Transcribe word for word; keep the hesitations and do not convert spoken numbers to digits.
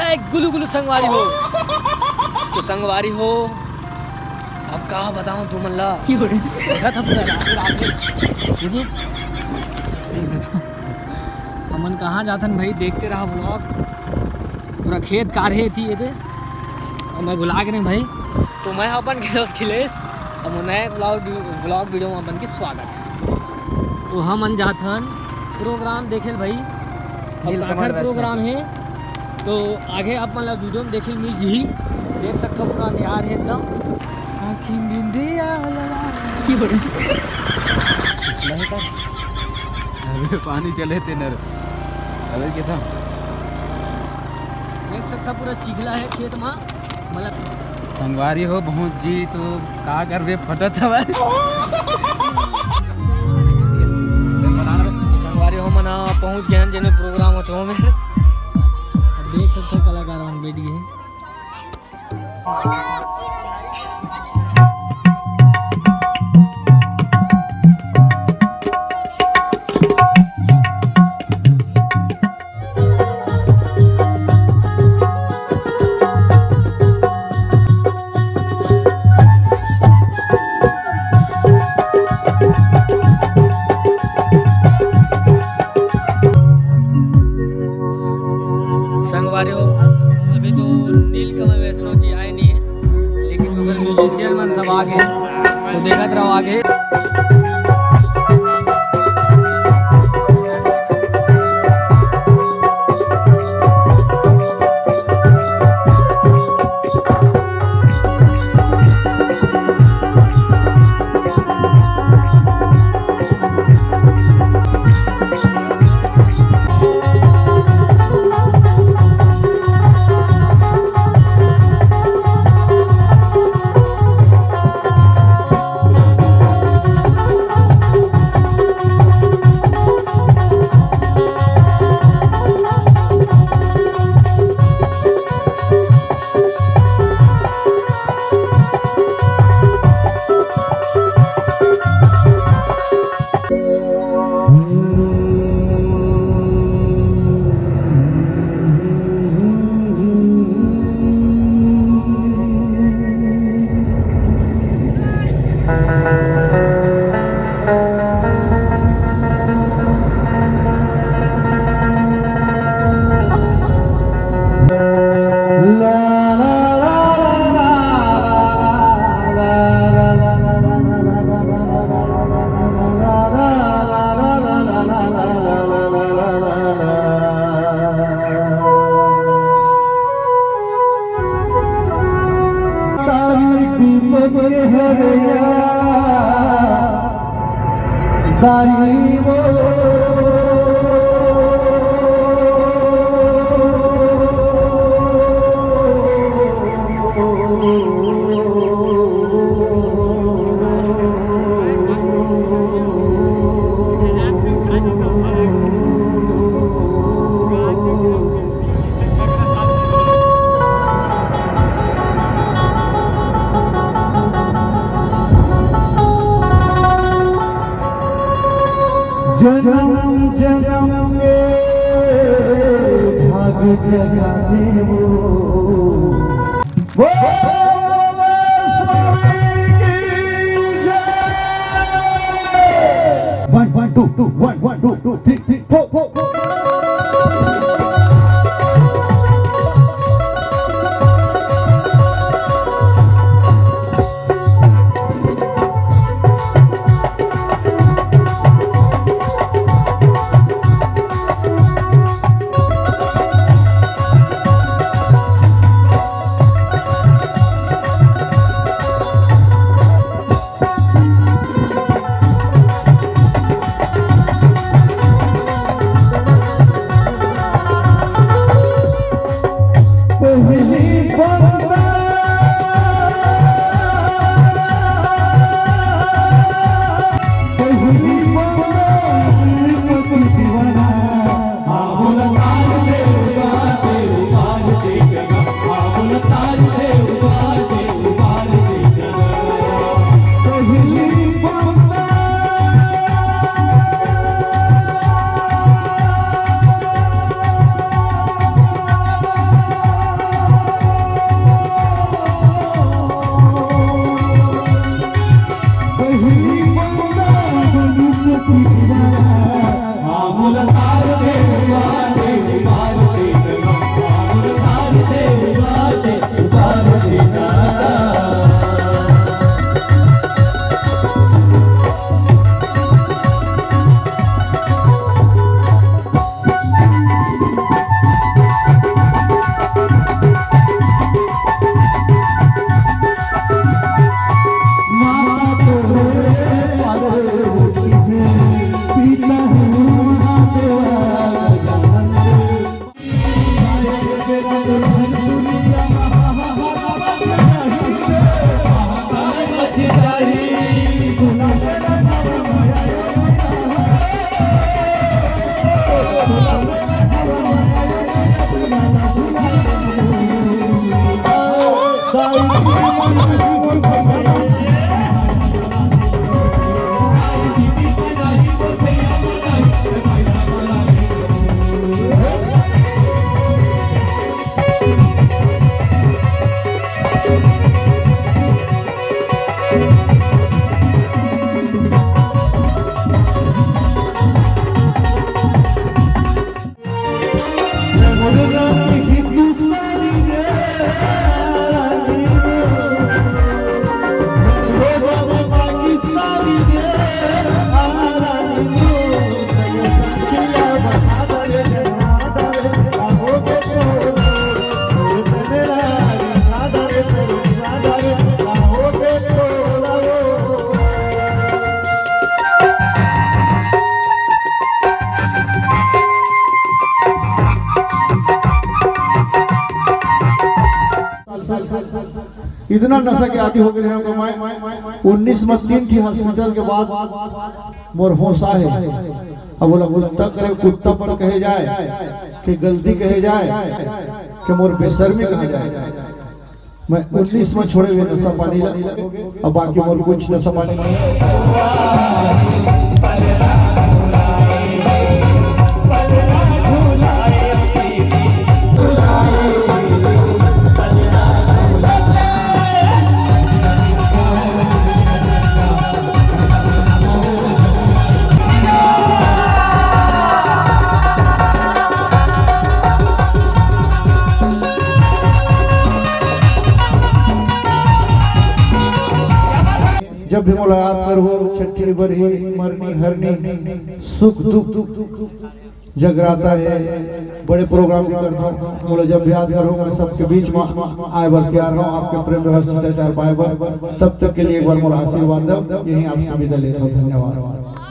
एक गुलू गुलू संगवारी हो। तो संगवारी हो, अब का बताऊं तुमन ला? देखा था पूरा रात, रात में। ये देख, ये देखो, हमन कहाँ जाथन भाई, देखते रहा vlog। पूरा खेत कार हे थी ये दे, और मैं भुला के नहीं भाई। तो मैं अपन के दोस्त खिलेश, अब नए vlog, vlog video में अपन के स्वागत है। तो हमन जाथन program देखे ल भाई। अब नीलकमल काखर वैष्णव। Program हे, तो आगे आप मन ला video में देखे ल मिल जही। देख सकथो पूरा अंधियार हे एकदम। आँखी बिंदिया लगा। नहीं कर। अबे पानी चले ते नर। अबे के था? देख सकथा पूरा चिखला हे खेत मा। मतलब संगवारी हो, बहुत जी तो का करबे, फटत हवय। संगवारी हो, मन पहुंच गए हैं जेमे program होत हो में। अब देख सकथो कलाकार मन बैठ गए हैं। संगवारी हो, अभी तो नीलकमल वैष्णव जी आए नहीं है, लेकिन ओकर musician मन सब आ गए, तो देखत रहो आगे। जनम जनम के भाग जगा देवो। बोल स्वामी की जय। One, one, two, two, one, one, two, two, three, three, four, four, four। इतना नशा के आदी हो गए हैं मैं। उन्नीस में तीन ठी हॉस्पिटल के बाद मोर होश आहे। अब बोला, कुत्ता करे कुत्ता पर कहे जाए, कि गलती कहे जाए, कि मोर बेशर्मी कहा जाए। मैं उन्नीस में छोड़े हुए नशा पानी ला, अब बाकी मोर कुछ नशा पानी नहीं। जब भी मुलाकात करहू, छट्ठी बरही, मरनी हरनी, सुख दुख, जगराता हे, बड़े प्रोग्राम भी करता हूँ। मोला जब भी याद करहू, मैं सबके बीच में आए बर तैयार हूँ, आपके प्रेम भरा शिष्टाचार पाए बर। तब तक के लिए एक बार मोला आशीर्वाद दो, यहीं आपसे विदा लेता हूँ। धन्यवाद।